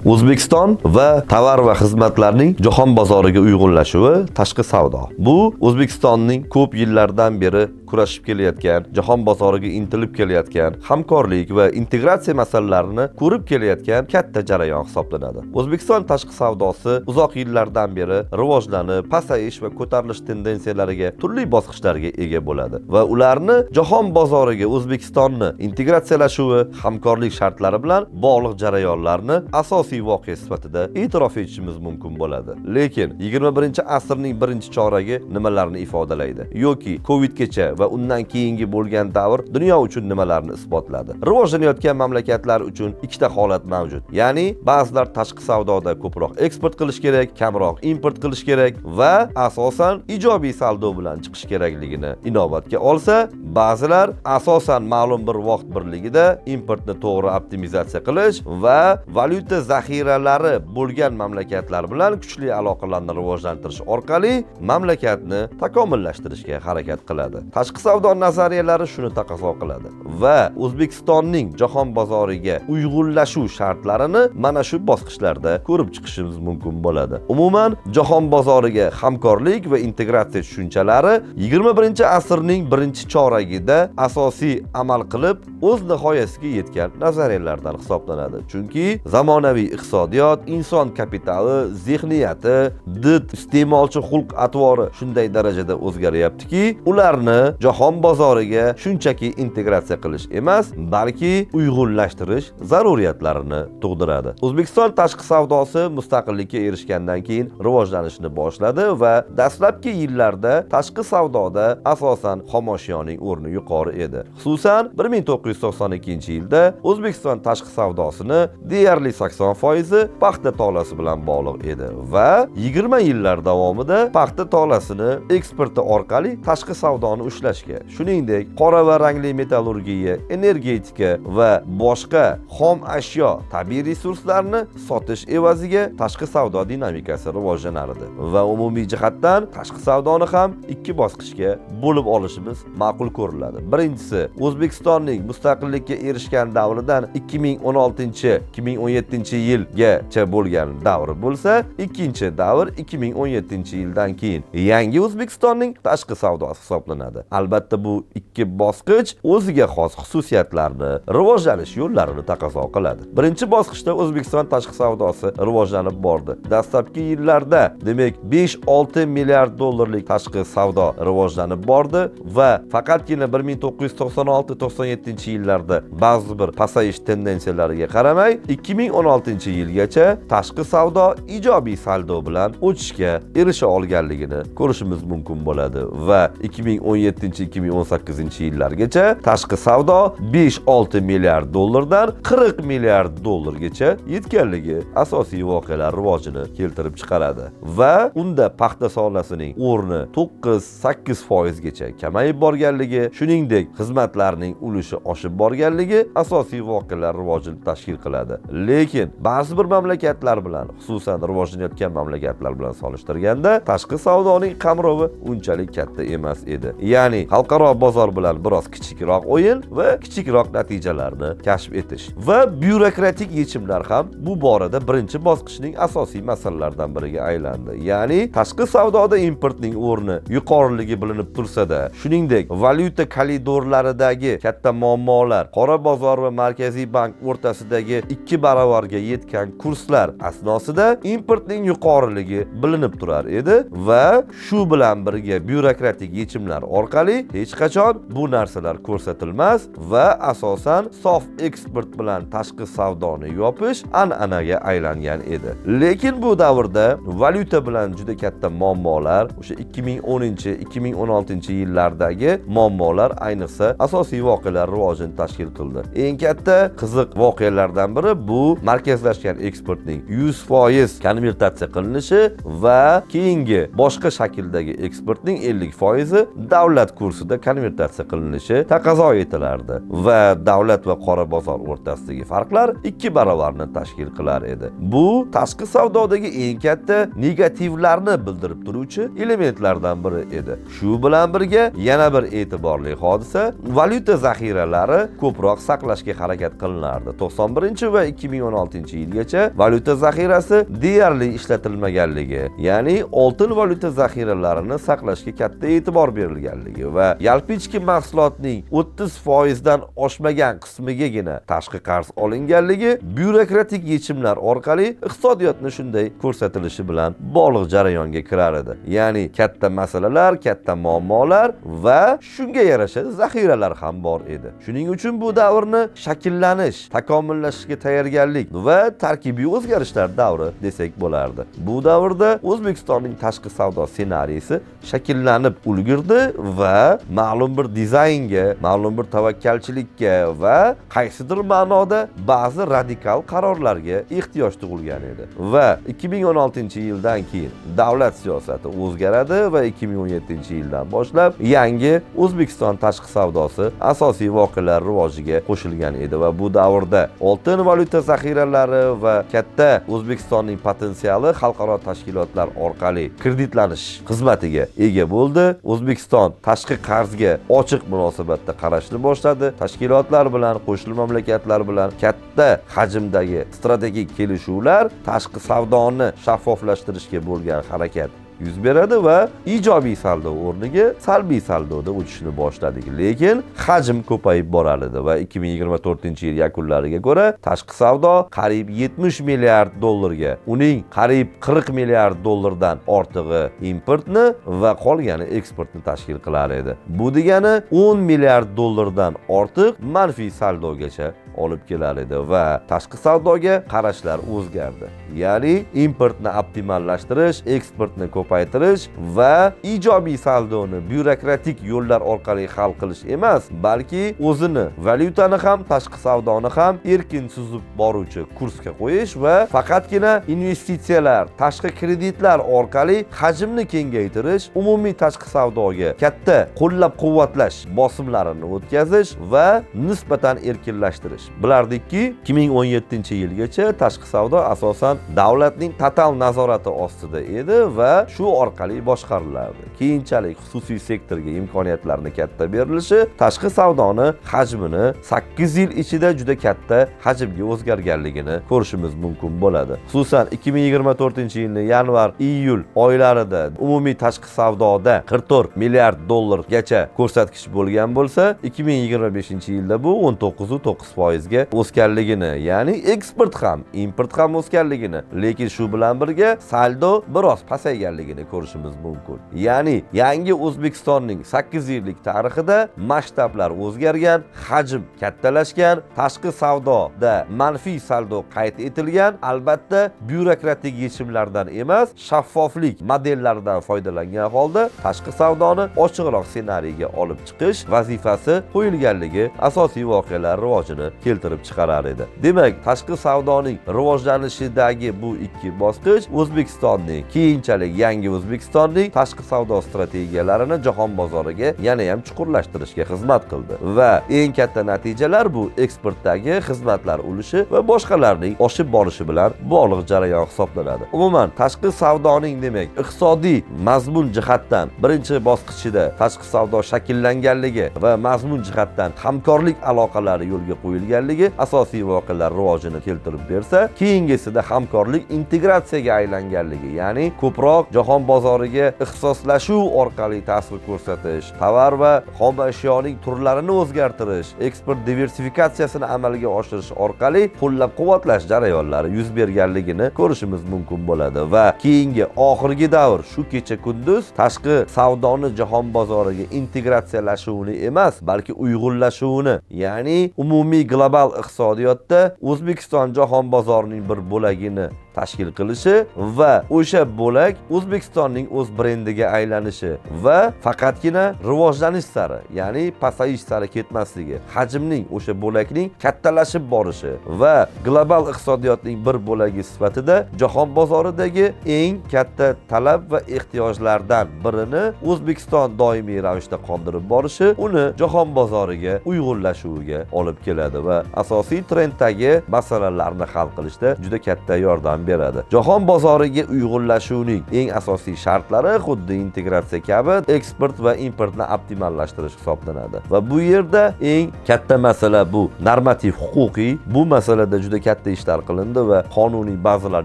O'zbekiston va tovar va xizmatlarning jahon bozoriga uyg'unlashuvi, tashqi savdo. Bu O'zbekistonning ko'p yillardan beri kurashib kelayotgan, jahon bozoriga intilib kelayotgan, hamkorlik va integratsiya masalalarini ko'rib kelayotgan katta jarayon hisoblanadi. O'zbekiston tashqi savdosi uzoq yillardan beri rivojlanib, pasayish va ko'tarilish tendensiyalariga, turli bosqichlarga ega bo'ladi va ularni jahon bozoriga O'zbekistonni integratsiyalashuvi, hamkorlik shartlari bilan bog'liq jarayonlarni asosiy voqea sifatida e'tirof etishimiz mumkin bo'ladi. Lekin 21-asrning birinchi choragi nimalarni ifodalaydi yoki Covidgacha va undan keyingi bo'lgan davr dunyo uchun nimalarni isbotladi? Rivojlanayotgan mamlakatlar uchun ikkita holat mavjud. Ya'ni ba'zilar tashqi savdoda ko'proq eksport qilish kerak, kamroq import qilish kerak va asosan ijobiy saldo bilan chiqish kerakligini inobatga olsa, ba'zilar asosan ma'lum bir vaqt birligida importni to'g'ri optimizatsiya qilish va valyuta zaxiralari bo'lgan mamlakatlar bilan kuchli aloqalarni rivojlantirish orqali mamlakatni takomillashtirishga harakat qiladi. Tashqi savdo nazariyalari shuni taqozo qiladi va O'zbekistonning jahon bozoriga uyg'unlashuv shartlarini mana shu bosqichlarda ko'rib chiqishimiz mumkin bo'ladi. Umuman, jahon bozoriga hamkorlik va integratsiya tushunchalari 21-asrning birinchi choragida asosiy amal qilib, o'z nihoyasiga yetgan nazariyalardan hisoblanadi. Chunki zamonaviy iqtisodiyot, inson kapitali, zehniyati, did, iste'molchi xulq atvori shunday darajada o'zgaryaptiki, ularni jahon bozoriga shunchaki integratsiya qilish emas, balki uyg'unlashtirish zaruriyatlarini tug'diradi. O'zbekiston tashqi savdosi mustaqillikka erishgandan keyin rivojlanishni boshladi va dastlabki yillarda tashqi savdoda asosan xomashyoning o'rni yuqori edi. Xususan, 1992-yilda O'zbekiston tashqi savdosini deyarli 80% paxta tolasi bilan bog'liq edi va 20 yillar davomida paxta tolasini eksporti orqali tashqi savdoni ushlashga, shuningdek, qora va rangli metallurgiya, energetika va boshqa xom ashyo, tabiiy resurslarni sotish evaziga tashqi savdo dinamikasi rivojlanar edi va umumiy jihatdan tashqi savdoni ham ikki bosqichga bo'lib olishimiz ma'qul ko'riladi. Birinchisi, O'zbekistonning mustaqillikka erishgan davridan 2016-2017 yilgacha bo'lgan davr bo'lsa, ikkinchi davr 2017 yildan keyin yangi O'zbekistonning tashqi savdosi hisoblanadi. Albatta, bu ikki bosqich o'ziga xos xususiyatlarni, rivojlanish yo'llarini taqozo qiladi. Birinchi bosqichda O'zbekiston tashqi savdosi rivojlanib bordi. Dastlabki yillarda, demak, 5-6 milliard dollarlik tashqi savdo rivojlanib bordi va faqatgina 1996-97 yillarda ba'zi bir pasayish tendensiyalariga qaramay, 2016 yilgacha tashqi savdo ijobiy saldo bilan o'tishga erisha olganligini ko'rishimiz mumkin bo'ladi va 2017-2018 yillargacha tashqi savdo 5-6 milliard dollardan 40 milliard dollargacha yetganligi asosiy voqealar rivojini keltirib chiqaradi va unda paxta sohasining o'rni 9-8 foizgacha kamayib borganligi, shuningdek, xizmatlarning ulushi oshib borganligi asosiy voqealar rivojini tashkil qiladi. Lekin ba'zi bir mamlakatlar bilan, xususan rivojlanayotgan mamlakatlar bilan solishtirganda tashqi savdoning qamrovi unchalik katta emas edi. Ya'ni xalqaro bozor bilan biroz kichikroq o'yin va kichikroq natijalarni kashf etish va byurokratik yechimlar ham bu borada birinchi bosqichning asosiy masalalaridan biriga aylandi. Ya'ni tashqi savdoda importning o'rni yuqoriligi bilinib tursa-da, shuningdek, valyuta koridorlaridagi katta muammolar, qora bozor va Markaziy bank o'rtasidagi ikki baravarga yetgan kurslar asnosida importning yuqoriligi bilinib turar edi va shu bilan birga byurokratik yechimlar orqali hech qachon bu narsalar ko'rsatilmas va asosan sof eksport bilan tashqi savdoni yopish an'anaga aylangan edi. Lekin bu davrda valyuta bilan juda katta muammolar, o'sha 2010-2016 yillardagi muammolar ayniqsa asosiy voqealar rivojini tashkil qildi. Eng katta qiziq voqealardan biri bu markazlashgan eksportning 100% konvertatsiya qilinishi va keyingi boshqa shakldagi eksportning 50% davlat davlat kursida konvertatsiya qilinishi taqozo etilardi va davlat va qora bozor o'rtasidagi farqlar 2 barobarni tashkil qilar edi. Bu tashqi savdodagi eng katta negativlarni bildirib turuvchi elementlardan biri edi. Shu bilan birga yana bir e'tiborli hodisa, valyuta zaxiralari ko'proq saqlashga harakat qilinardi. 91 va 2016-yilgacha valyuta zaxirasi deyarli ishlatilmaganligi, ya'ni oltin valyuta zaxiralarini saqlashga katta e'tibor berilganligi va yalpi ichki mahsulotning 30% dan oshmagan qismigagina tashqi qarz olinganligi byurokratik yechimlar orqali iqtisodiyotni shunday ko'rsatilishi bilan bog'liq jarayonga kirar edi. Ya'ni katta masalalar, katta muammolar va shunga yarasha zaxiralar ham bor edi. Shuning uchun bu davrni shakllanish, takomillashishga tayyorgarlik va tarkibiy o'zgarishlar davri desak bo'lardi. Bu davrda O'zbekistonning tashqi savdo ssenariysi shakllanib ulgurdi va ma'lum bir dizaynga, ma'lum bir tavakkalchilikka va qaysidir ma'noda ba'zi radikal qarorlarga ehtiyoj tug'ilgan edi. Va 2016-yildan keyin davlat siyosati o'zgaradi va 2017-yildan boshlab yangi O'zbekiston tashqi savdosi asosiy voqealar rivojiga qo'shilgan edi va bu davrda oltin valyuta zaxiralari va katta O'zbekistonning potensiali xalqaro tashkilotlar orqali kreditlanish xizmatiga ega bo'ldi. O'zbekiston tashqi qarzga ochiq munosabatda qarashni boshladi. Tashkilotlar bilan, qo'shni mamlakatlar bilan katta hajmdagi strategik kelishuvlar tashqi savdoni shaffoflashtirishga bo'lgan harakat yuz beradi va ijobiy saldo o'rniga salbiy saldoda o'tishni boshladik. Lekin hajm ko'payib borar edi va 2024-yil yakunlariga ko'ra tashqi savdo qariyb 70 milliard dollarga, uning qariyb 40 milliard dollardan ortig'i importni va qolgani eksportni tashkil qilar edi. Bu degani 10 milliard dollardan ortiq manfiy saldogacha olib kelar edi va tashqi savdoga qarashlar o'zgardi. Ya'ni importni optimallashtirish, eksportni ko'paytirish va ijobiy saldoni byurokratik yo'llar orqali hal qilish emas, balki o'zini valyutani ham, tashqi savdoni ham erkin suzib boruvchi kursga qo'yish va faqatgina investitsiyalar, tashqi kreditlar orqali hajmni kengaytirish, umumiy tashqi savdoga katta qo'llab-quvvatlash bosimlarini o'tkazish va nisbatan erkinlashtirish. Bilardikki, 2017-yilgacha tashqi savdo asosan davlatning total nazorati ostida edi va shu orqali boshqarilardi. Keyinchalik xususiy sektorga imkoniyatlarni katta berilishi tashqi savdoni hajmini 8 yil ichida juda katta hajmga o'zgarganligini ko'rishimiz mumkin bo'ladi. Xususan 2024-yilning yanvar-iyul oylarida umumiy tashqi savdoda 44 milliard dollargacha ko'rsatkich bo'lgan bo'lsa, 2025-yilda bu 19,9% ga o'sganligini, ya'ni eksport ham, import ham o'sganligini, lekin shu bilan birga saldo biroz pasayganligini ko'rishimiz mumkin. Ya'ni yangi O'zbekistonning 8 yillik tarixida masshtablar o'zgargan, hajm kattalashgan, tashqi savdoda manfiy saldo qayd etilgan, albatta byurokratik yechimlardan emas, shaffoflik modellaridan foydalangan holda tashqi savdoni ochiqroq ssenariyga olib chiqish vazifasi qo'yilganligi asosiy voqealar rivojini keltirib chiqarar edi. Demak, tashqi savdoning rivojlanishidagi bu ikki bosqich O'zbekistonning, keyinchalik yangi O'zbekistonning tashqi savdo strategiyalarini jahon bozoriga yana ham chuqurlashtirishga xizmat qildi va eng katta natijalar bu eksportdagi xizmatlar ulushi va boshqalarning oshib borishi bilan bog'liq jarayon hisoblanadi. Umuman, tashqi savdoning demak iqtisodiy mazmun jihatdan birinchi bosqichida tashqi savdo shakllanganligi va mazmun jihatdan hamkorlik aloqalari yo'lga qo'yilganligi asosiy voqealar rivojini keltirib bersa, keyingisida hamkorlik integratsiyaga aylanganligi, ya'ni ko'proq jahon bozoriga ixtisoslashuv orqali ta'sir ko'rsatish, tovar va xom ashyoning turlarini o'zgartirish, eksport diversifikatsiyasini amalga oshirish orqali qo'llab-quvvatlash jarayonlari yuz berganligini ko'rishimiz mumkin bo'ladi va keyingi oxirgi davr shu kecha kunduz tashqi savdoni jahon bozoriga integratsiyalashuvini emas, balki uyg'unlashuvini, ya'ni umumiy global iqtisodiyotda O'zbekiston jahon bozorining bir bo'lagini tashkil qilishi va o'sha bo'lak O'zbekistonning o'z brendiga aylanishi va faqatgina rivojlanish sari, ya'ni pasayish sari ketmasligi, hajmning, o'sha bo'lakning kattalashib borishi va global iqtisodiyotning bir bo'lagi sifatida jahon bozoridagi eng katta talab va ehtiyojlardan birini O'zbekiston doimiy ravishda qondirib borishi uni jahon bozoriga uyg'unlashuviga olib keladi va asosiy trenddagi masalalarni hal qilishda juda katta yordam beradi. Jahon bozoriga uyg'unlashuvning eng asosiy shartlari xuddi integratsiya kabi eksport va importni optimallashtirish hisoblanadi. Va bu yerda eng katta masala bu normativ huquqiy. Bu masalada juda katta ishlar qilindi va qonuniy bazalar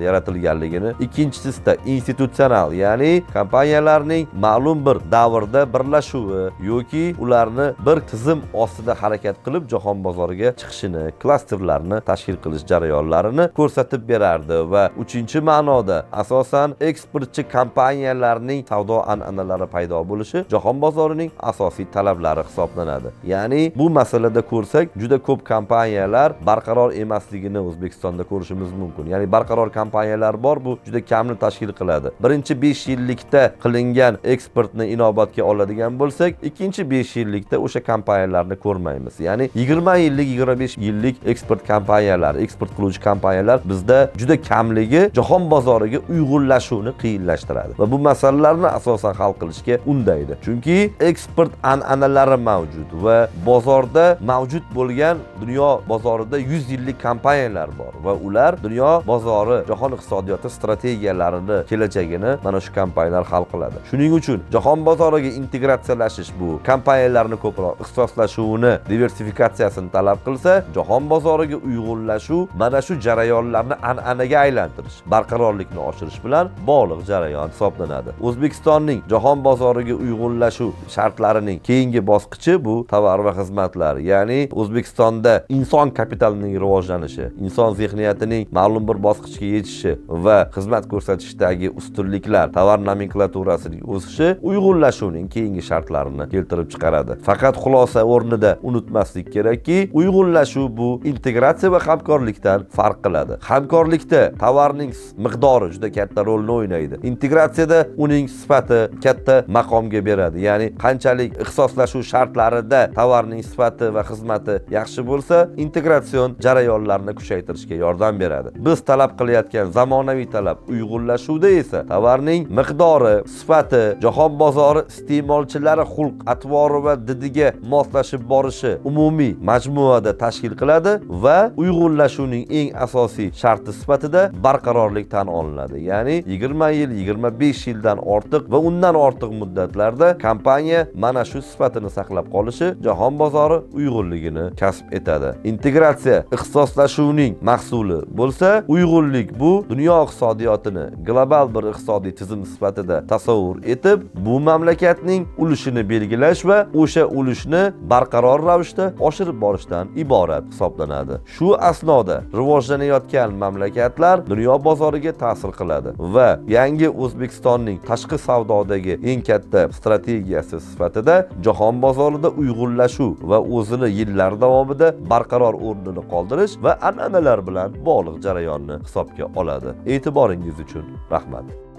yaratilganligini, ikkinchisida institutsional, ya'ni kompaniyalarning ma'lum bir davrda birlashuvi yoki ularni bir tizim ostida harakat qilib jahon bozoriga chiqishini, klasterlarni tashkil qilish jarayonlarini ko'rsatib berardi. Va uchinchi ma'noda asosan eksportchi kompaniyalarning savdo an'analari paydo bo'lishi jahon bozorining asosiy talablari hisoblanadi. Ya'ni bu masalada ko'rsak, juda ko'p kompaniyalar barqaror emasligini O'zbekistonda ko'rishimiz mumkin. Ya'ni barqaror kompaniyalar bor, bu juda kamni tashkil qiladi. Birinchi 5 yillikda qilingan eksportni inobatga oladigan bo'lsak, ikkinchi 5 yillikda o'sha kompaniyalarni ko'rmaymiz. Ya'ni 20 yillik, 25 yillik eksport kompaniyalari, eksport qiluvchi kompaniyalar bizda juda kamligi jahon bozoriga uyg'unlashuvni qiyinlashtiradi va bu masalalarni asosan hal qilishga undaydi. Chunki eksport an'analari mavjud va bozorda mavjud bo'lgan dunyo bozorida 100 yillik kompaniyalar bor va ular dunyo bozori, jahon iqtisodiyoti strategiyalarini kelajagini mana shu kompaniyalar hal qiladi. Shuning uchun jahon bozoriga integratsiyalashish bu kompaniyalarni ko'proq ixtisoslashuvini, diversifikatsiyasini talab qilsa, jahon bozoriga uyg'unlashuv mana shu jarayonlarni an'anaga aylantirish, barqarorlikni oshirish bilan bog'liq jarayon hisoblanadi. O'zbekistonning jahon bozoriga uyg'unlashuv shartlarining keyingi bosqichi bu tovar va xizmatlar, ya'ni O'zbekistonda inson kapitalining rivojlanishi, inson zehniyatining ma'lum bir bosqichga yetishi va xizmat ko'rsatishdagi ustunliklar, tovar nomenklaturasining o'sishi uyg'unlashuvning keyingi shartlarini keltirib chiqaradi. Faqat xulosa o'rnida unutmaslik kerakki, uyg'unlashuv bu integratsiya va hamkorlikdan farq qiladi. Hamkorlikda tovarning miqdori juda katta rolni o'ynaydi. Integratsiyada uning sifati katta maqomga beradi. Ya'ni qanchalik ixtisoslashuv shartlarida tovarning sifati va xizmati yaxshi bo'lsa, integratsion jarayonlarni kuchaytirishga yordam beradi. Biz talab qilayotgan zamonaviy talab uyg'unlashuvda esa tovarning miqdori, sifati, jahon bozori iste'molchilari xulq atvori va didiga moslashib borishi umumiy majmuada tashkil qiladi va uyg'unlashuvning eng asosiy sharti sifatida barqarorlik tan olinadi. Ya'ni 20 yil, 25 yildan ortiq va undan ortiq muddatlarda kompaniya mana shu sifatini saqlab qolishi jahon bozori uyg'unligini kasb etadi. Integratsiya ixtisoslashuvning mahsuli bo'lsa, uyg'unlik bu dunyo iqtisodiyotini global bir iqtisodiy tizim sifatida tasavvur etib, bu mamlakatning ulushini belgilash va o'sha ulushni barqaror ravishda oshirib borishdan iborat hisoblanadi. Shu asnoda rivojlanayotgan mamlakatlar dunyo bozoriga ta'sir qiladi va yangi O'zbekistonning tashqi savdodagi eng katta strategiyasi sifatida jahon bozorida uyg'unlashuv va o'zini yillar davomida barqaror o'rnini qoldirish va an'analar bilan bog'liq jarayonni hisobga oladi. E'tiboringiz uchun rahmat.